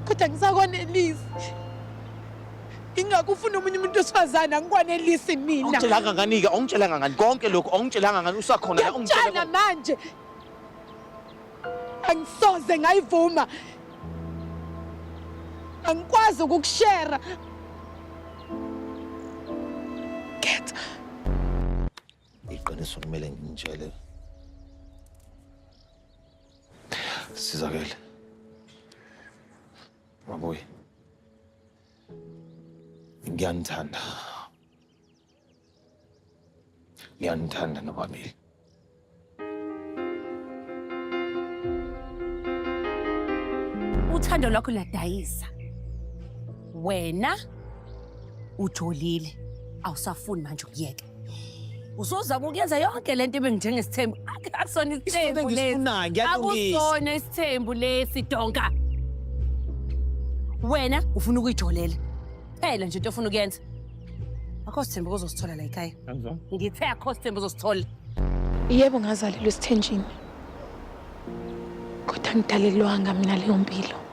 Kodwa ngisakwanelisi. Ingakho ufuna omunye umuntu wesifazane angikwanelisi mina. Awungitshelanga ngani-ke? Awungitshelanga ngani konke lokhu? Awungitshelanga ngani usakhona la? Ungitshela Ngiyakutshela manje. Angisoze ngayivuma. Angikwazi ukukushera. Khetha. Iqiniso kumele ngintshele. Sizakele. Mabuye. Ngiyanithanda. Ngiyanithanda nobabili. Uthando lwakho luyadayisa. Wena ujolile, awusafuni manje ukuyeka. Usuzama ukuyenza yonke lento ibe njengesithembu. Akusona isithembu lesi. Engisifunayo, ngiyalungisa. Akusona isithembu lesi donka. Wena ufuna ukuyijolela. Phela nje into ofuna ukuyenza. Akho sithembu ozosithola la ekhaya. Ngithe akho sithembu ozosithola. Yebo ngazalelwa esithenjini. Kodwa ngidalelwanga mina leyo mpilo.